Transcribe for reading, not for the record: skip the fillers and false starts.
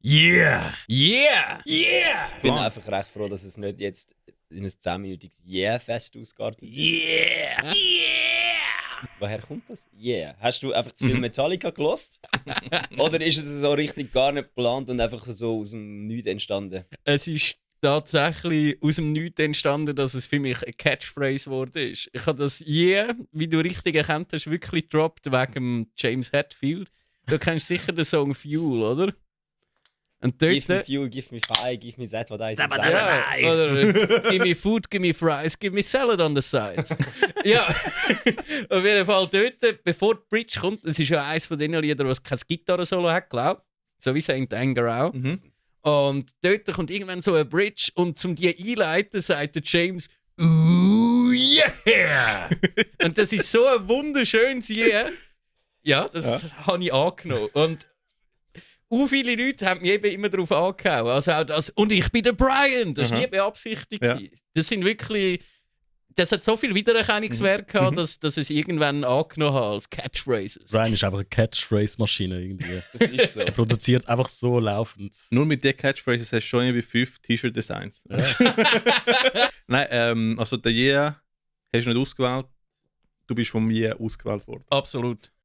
Yeah! Yeah! Yeah! Ich bin einfach recht froh, dass es nicht jetzt in ein 10-minütiges Yeah-Fest ausgeartet ist. Yeah! Yeah! Woher kommt das? Yeah. Hast du einfach zu viel Metallica gelost? Oder ist es so richtig gar nicht geplant und einfach so aus dem Nichts entstanden? Es ist tatsächlich aus dem Nichts entstanden, dass es für mich eine Catchphrase geworden ist. Ich habe das Yeah, wie du richtig erkannt hast, wirklich gedroppt wegen James Hetfield. Du kennst sicher den Song Fuel, oder? Und Give me dort... fuel, give me fire, give me that, what I say. Ja, oder give me food, give me fries, give me salad on the sides. Ja, auf jeden Fall dort, bevor die Bridge kommt, das ist ja eines von den Liedern, was kein Gitarre-Solo hat, glaube ich. So wie Saint Anger auch. Und dort kommt irgendwann so eine Bridge und zum die einleiten, sagt der James «Ooh, yeah!» Und das ist so ein wunderschönes Yeah. Ja, das habe ich angenommen. Und viele Leute haben mich eben immer darauf angehauen. Also auch das «Und ich bin der Brian!» Das war nie beabsichtigt. Ja. Das sind wirklich... Das hat so viel Wiedererkennungswert gehabt, dass es irgendwann angenommen hat als Catchphrases. Brian ist einfach eine Catchphrase-Maschine irgendwie. Das ist so. Er produziert einfach so laufend. Nur mit den Catchphrases hast du schon irgendwie 5 T-Shirt-Designs. Nein, also der Yeah hast du nicht ausgewählt. Du bist von mir ausgewählt worden. Absolut.